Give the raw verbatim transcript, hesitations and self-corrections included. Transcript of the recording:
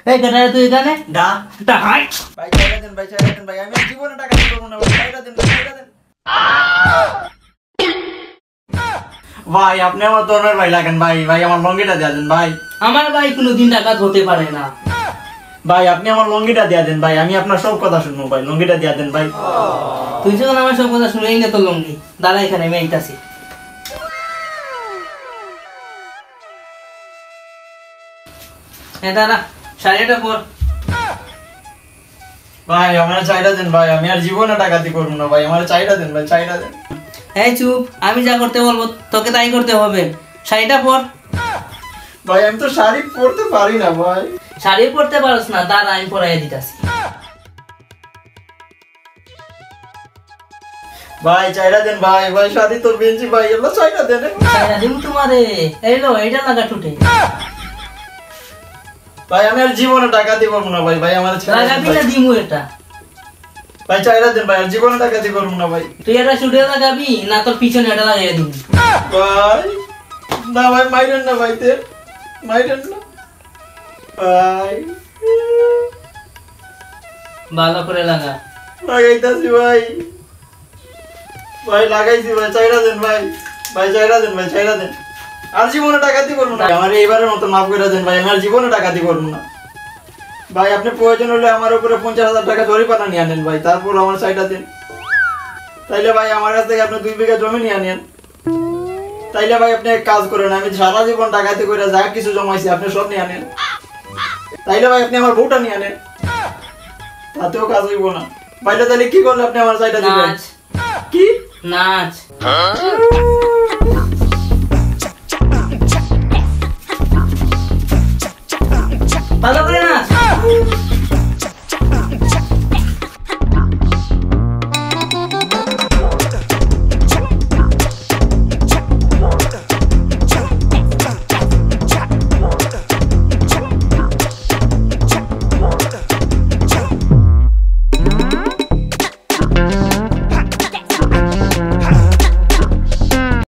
এই বেটা, তুই এখানে? দা। দা, হাই। ভাই, ছাইড়া দেন ভাই, ছাইড়া দেন ভাই, আমি আর জীবনে ডাকাতি করবো না ভাই, ছাইড়া দেন ভাই, ছাইড়া দেন। ভাই, আপনি আমার ধর্মের ভাই লাগেন ভাই, ভাই, আমার লুঙ্গিটা দিয়া দেন ভাই। আমার ভাই কোনোদিন ডাকাত হতে পারে না। ভাই, আপনি আমার লুঙ্গিটা দিয়া দেন ভাই, আমি আপনার সব কথা শুনবো ভাই, লুঙ্গিটা দিয়া দেন ভাই। তুই যখন আমার সব কথা শুনেই না, তো লুঙ্গি দাঁড়া, এখানে আমি আইতাছি। এ দাঁড়া, শাড়িটা পর। ভাই, আমার ছাইড়া দেন ভাই, আমি আর জীবনে ডাকাতি করবো না ভাই, আমার ছাইড়া দেন ভাই, ছাইড়া দেন। এই চুপ, আমি যা করতে বলবো তোকে তাই করতে হবে। শাড়িটা পর। ভাই, আমি তো শাড়ি পরতে পারি না ভাই। শাড়ি পরতে পারস না, দাঁড়া, আমি পরাইয়া দিতাছি। ভাই, ছাইড়া দেন ভাই, ভাই, শাড়ি তো বেঞ্চি ভাই, এগুলো ছাইড়া দেন। ছাইড়া দিমু তোমারে। এই লো, এইটা লাগা ঠুটে। ভাই, আমি আর জীবনে ডাকাতি করবো না ভাই, ভাই, আমার ছাইড়া দেন লাগাবি ভাই। না দিমু এটা। ভাই, ছাইড়া দেন ভাই, আর জীবনে ডাকাতি করবো না ভাই। তুই এটা চুটে লাগাবি না তোর পিছনে এটা লাগাই দিমু। ভাই, না ভাই, মাইরেন না ভাই, তে মাইরেন না ভাই। ভালো করে লাগা। লাগাইতাছি ভাই। ভাই, লাগাইছি ভাই, ছাইড়া দেন ভাই। ভাই, ছাইড়া দেন ভাই, ছাইড়া দেন। আর জীবনে ডাকাতি করবো না। আমার এইবারের মতো মাফ করে দেন ভাই, আমি আর জীবনে ডাকাতি করবো না। ভাই, আপনি প্রয়োজন হলে আমার উপরে পঞ্চাশ হাজার টাকা জরিমানা নিয়ে আনেন ভাই, তারপর আমার ছাইড়া দেন। তাইলে ভাই, আমার কাছ থেকে আপনি দুই বিঘা জমি নিয়ে আনেন। তাইলে ভাই, আপনি এক কাজ করেন, আমি সারা জীবন ডাকাতি করে যা কিছু জমাইছি, আপনি সব নিয়ে আনেন। তাইলে ভাই, আপনি আমার বউটা নিয়ে আনেন, তাতেও কাজ হইব না। ভাইলে, তাহলে কি করলে আপনি আমার ছাইড়া দিবেন? নাচ। কি? নাচ। ভালো করে নাচ।